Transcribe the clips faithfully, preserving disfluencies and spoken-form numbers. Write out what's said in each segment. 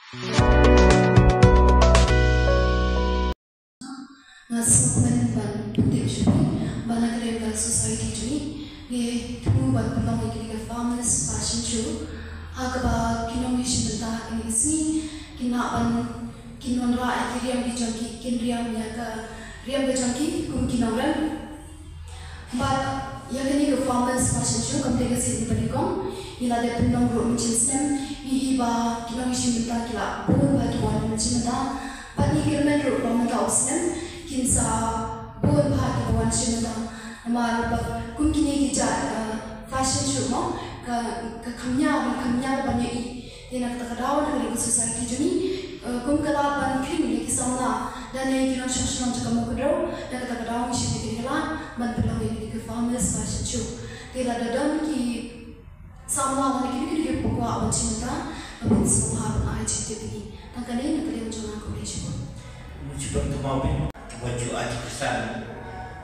Nga sngewkmen ban pyntip sha phi ba na ka liang ka society jong ngi ngi thmu ban pynlong ïa kine ki farmers fashion show ha kaba ki nongïashim bynta kine ki sngi kin lah ban kin wanrah ïa ki riam ki jong ki, kin riam ïa ka riam ka jong ki kum ki nongrem. Bad ïa kane ka farmers fashion show kam dei ka sien ba nyngkong, ngi la dep pynlong ruh mynshem snem, ngi i ba ki nongïashim bynta ki la bun bha kiba wan shim bynta. Bad ngi kyrmen ruh ba mynta u snem kin sa bun bha kiba wan shim bynta. Namar ba kum kine ki jait, uh, fashion show mo, ka ka kham ïa, ka kham ïa ban ïa i. Te na kata ka daw na ka liang ka society jong ngi, eh, kum ka lad ban khring ïa ki samla lane ki nongshong shnong jong ka Mawkynrew, na kata ka daw ngi shim ïa kane ka lad ban pynlong ïa kane ka farmers fashion show. Te lada don ki samla lane kine kine kiba kwah ban shim bynta, ba phin sngewbha ban ai jingtip ïa ngi. Tang kane na ka liang jong nga, khublei shibun. Mut shibun ka Mawbyn. Wat ju ai jingkyrshan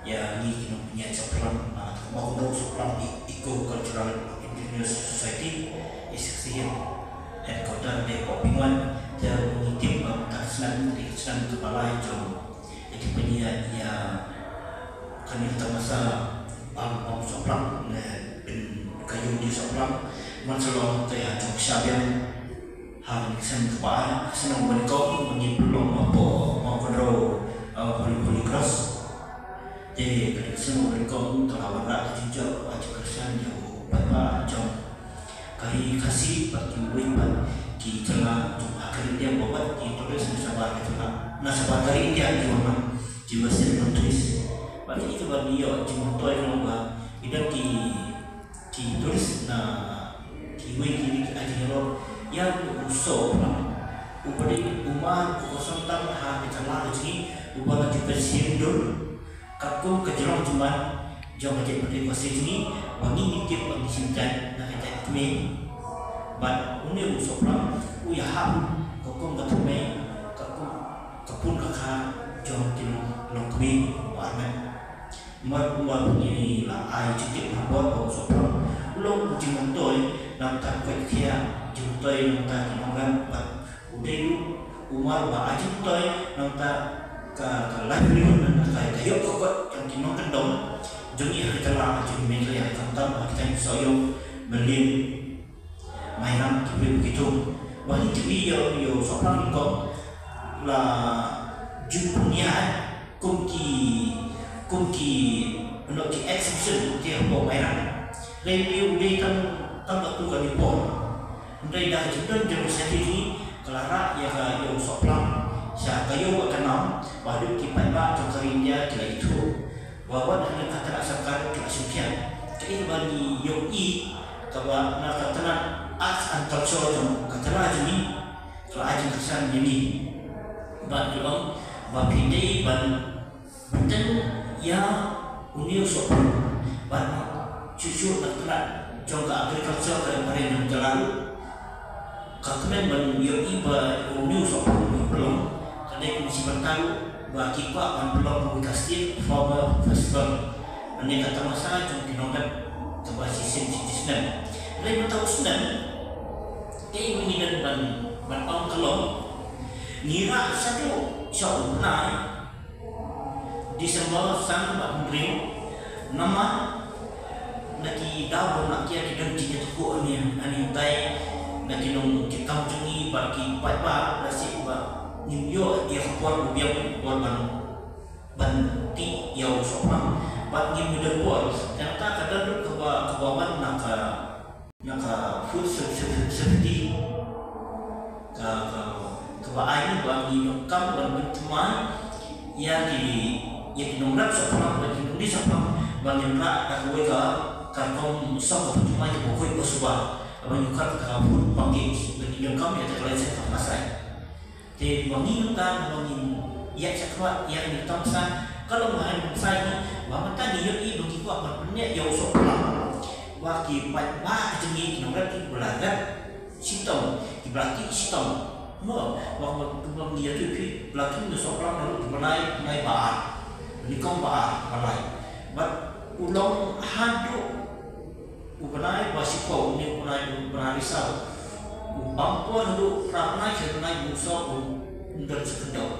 ïa ngi ki nongpynïaid Soplang, ah, Mawkynrew Soplang Eco Cultural Indigenous Society, S K C H, headquarter Deiphobingwan, te ngi tip ba mynta ka snem ka dei ka snem kaba lai jong ka jingpynïaid ïa kane ka tamasa bam bam Soplang ne pyn ka ïung di Soplang, man sha long te ha jong sha biang. Ha kane ka snem kaba ai, ka snem ba nyngkong ngi pynlong hapoh Mawkynrew, uh, Holy, Holy Cross. Te kane ka snem ba nyngkong ka la wanrah ka jingjop, uh, jingkyrshan ïa u paidbah jong ka ri Khasi bad kiwei pat ki jylla jong ka ri India, bad ki tourist na shabar ka jylla, na shabar ka ri India ki wan, ki Western countries. Bad kine kiba ngi ïoh jingmyntoi ka long ba ki don ki ki tourist na kiwei ki ri ki ai jingïarap ïa u Soplang. U ba dei u mar u kongsan tam ha ka jylla ka jong ngi, uba la ju pynshim dur katkum ka jrong jingman jong ka jaitbynriew Khasi jong ngi, ba ngi ngi tip ba ngi shim jait na ka jait kmie. Bad une u Soplang u ïahap katkum ka thymmei, katkum ka pun ka kha jong ki longkmie ba armet. Mar kumba ngi la ai jingtip ha bor ba u Soplang u long u jingmyntoi na bynta ka koit ka khiah, jingmyntoi na bynta ki nongran, bad u dei ruh u mar uba ai jingmyntoi na bynta ka, ka livelihood, na bynta ka, ka ïoh ka kot jong ki nongkyndong jong ngi ha ka jylla jong ngi Meghalaya, khamtam ha ki thaiñ Sohiong, Mylliem, Mairang, kibriew ki thung. Ba ngi tip ïa u, ïa u Soplang nyngkong la ju pynïaid kum ki, kum ki, ano, ki exhibition ki hapoh Mairang. Hynrei u dei tang, tang katto katne por. Hynrei da ka jingdon jong ka society jong ngi ka la rah ïa ka, ïa u Soplang sha ka ïew bad ka nam, ba haduh ki paidbah jong ka ri India ki la ithuh. Ba wat ha kane ka tnat sorkar ki la shim khia. Kaei kaba ngi ïohi kaba na ka tnat arts and culture jong ka tnat jong ngi ka la ai jingkyrshan ïa ngi. Bad ki ong ba phi dei ban bteng ïa une u Soplang. Bad shuh shuh na ka tnat jong ka agriculture ka ri Phareng jong ka jylla ruh. Ka kmen ban ïohi ba une u Soplang u pynlong, ka dei kum shi bynta ruh ba ki kwah ban pynlong ha kawei ka state farmer festival. Lane ka tamasa jong ki nongrep kaba shisien shi snem. Hynrei mynta u snem, kaei ba ngi don ban, ban ong ka long, ngi rah shaduh sha u bnai December san ba hynriew, namar na ki daw ba mlak ki don jingïathuh ani, ani dei na ki nongkitkam jong ngi bad ki paidbah, lehse ba ngim ïoh ïa ka por ba biang, por ban, ban tih ïa u Soplang bad ngim don por. Te nangta ka don ruh kaba, kaba wan na ka na ka food saf-, saf-, safety, ka, ka, kaba ai ba ngi donkam ban pynthymmai ïa ki, ïa ki nongrep Soplang, ïa ki nongdie Soplang, ba ngin rah da kawei ka, ka rukom song ka pynthymmai kaba khuid ba suba, ba ngi khot ka food package, ba ngi donkam ïa ka license ka FSSAI. Te ba ngi mynta ba ngin ïa, sha khmat ïa ngi tam sa, ka long ba ngi sa ngi, ba mynta ngi ïohi ba ngi kwah ban pynïaid ïa u Soplang. Ba ki paidbah ki jong ngi ki nongrep ki ba la rep shitom, ki ba la tih shitom. Mo, ba, ba, ba ngi ïathuh phi, ba la tih u Soplang naduh u bnai, bnai ba ar. Nyngkong, ba ar, ba lai. Bad u long haduh u bnai ba shiphew, une u bnai, u bnai risaw. Bam por haduh phra bnai, shi bnai, u soh um don sa kyndoh.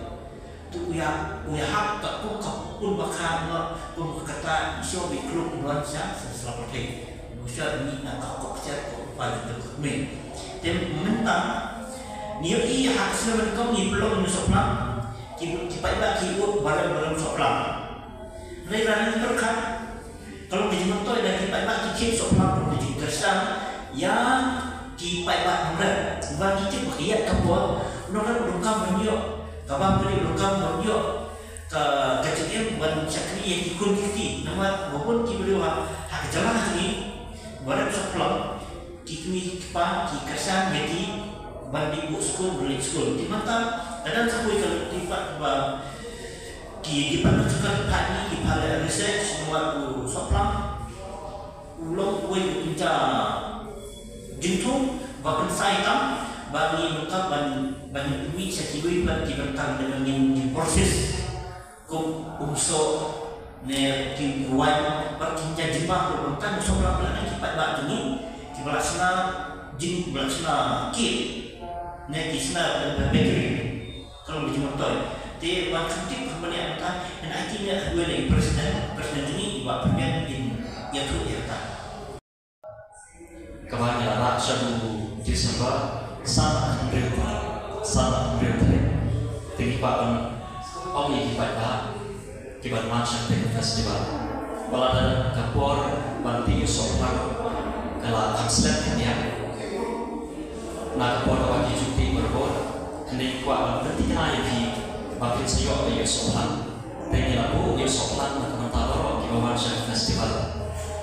Tu u ïa, u ïahap ka kum ka pun ba kha, nga kum ka kata i soh ba i kluk u don sa, sa sla pyrthei. U soh ni na ka kok cer ko pa jong ka kmie. Te mynta ngi ïohi ha ka snem nyngkong ngi pynlong ïa u sohphlang, ki, ki paidbah ki ud ba rem ba rem sohphlang. Hynrei lada ngi pyrkhat, ka long ka jingmyntoi da ki paidbah ki khie sohphlang, ka long ka jingkyrshan ïa ki paidbah nongrep. Ba ngi tip ba ka ïaid ka por, u nongrep u donkam ban ïoh ka bam, u donkam ban ïoh ka, ka jingim ban shakri ïa ki khun ki kti. Namar ba bun ki briew ha, ha ka jylla jong ngi ba rem sohphlang, ki kmie ki kpa ki kyrshan ïa ki ban dei buh skul, ban leit skul. Te mynta ka dang sa kawei ka lynti pat ba ki, ki department sorkar ki phah, ki phah leh research namar u sohphlang u long uwei u kynja jingthung ba pynshai tam ba ngi donkam ban, ban ïa pynmih sha kiwei pat ki bynta, ban ngin, ngin process kum um soh ne ki ruwaiñ bad ki kynja jingbam ruh, bad tang sohphlang ba la ki paidbah jong ngi kiba la shna jing, ba la shna cake ne ki shna, eh, bakery. Ka long ka jingmyntoi. Te wan khyndiat khyndiat mynta, and I think that we are the president, president jong ngi i Bah Pynmiat in ïathuh ïa kata. Kaba ngi la rah shaduh December, san hynriew, san hynriew tarik. Te ngi kwah ban ong ïa ki paidbah kiban wan sha kane ka festival ba lada ka por ban tih ïa u sohphlang ka la kham slem khyndiat na ka por kaba ki ju tih barabor, hynrei ngi kwah ban pynthikna ïa phi ba phin sa ïoh ïa u sohphlang. Te ngi la buh ïa u sohphlang na ka bynta baroh kiba wan sha ka festival.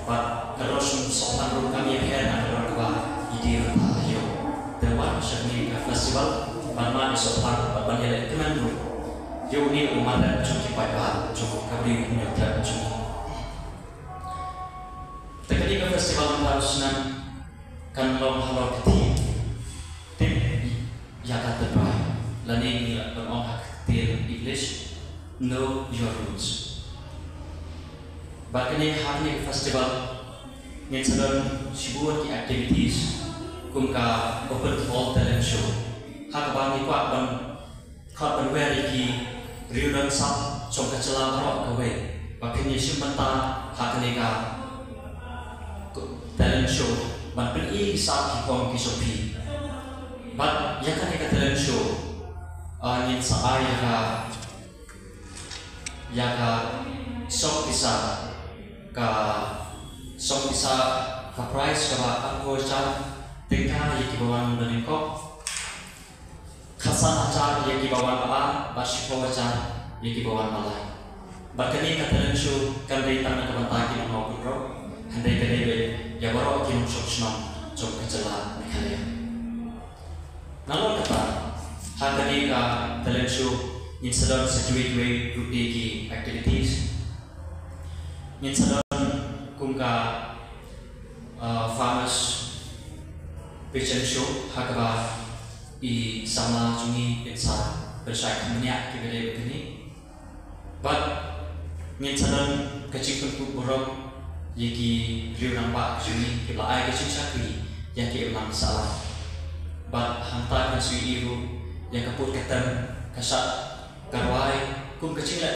Bad ka dor sha u sohphlang ruh kam ïapher na ka dor kaba ngi die bynta ha ïew. Te wan sha kane ka festival ban mad ïa u sohphlang bad ban ïaleh kmen ruh ïa une u mareh jong ki paidbah jong ka Ri Hynñiewtrep jong ngi. Te kane ka festival mynta u snem kan long halor ka theme Tip ïa ka tynrai, lane ngi lah ban ong ha ka ktien English, Know Your Roots. Bad kane, ha kane ka festival ngin sa don shibun ki activities kum ka Open Hall Talent Show, ha kaba ngi kwah ban, kwah ban wer ïa ki riew riewsap jong ka jylla baroh kawei ba kin ïashim bynta ha kane ka talent show ban pyni ki sap ki khong ki jong phi. Bad ïa kane ka talent show, ah, ngin sa ai ïa ka, ïa ka song pisa, ka song pisa, ka prize kaba arphew hajar tyngka ïa kiba wan ba nyngkong, khatsan hajar ïa kiba wan ba ar, bad shiphew hajar ïa kiba wan ba lai. Bad kane ka talent show kam dei tang na ka bynta ki nongmihkhmat ruh, hynrei ka dei beit ïa baroh ki nongshong shnong jong ka jylla Meghalaya. Nalor kata, ha kane ka talent show ngin sa don sa kiwei kiwei ruh de ki activities. Ngin sa don kum ka, uh, farmers pageant show, ha kaba i samla jong ngi kin sa pynshai kham bniah kiba dei ba kine. Bad ngin sa don ka jingpynkup burom ïa ki riew rangbah jong ngi kiba la ai ka jingshakri ïa ki imlang sahlang. Bad hangta kin sa ïohi ruh ïa ka put ka tem, ka shad ka rwai kum ka jingleh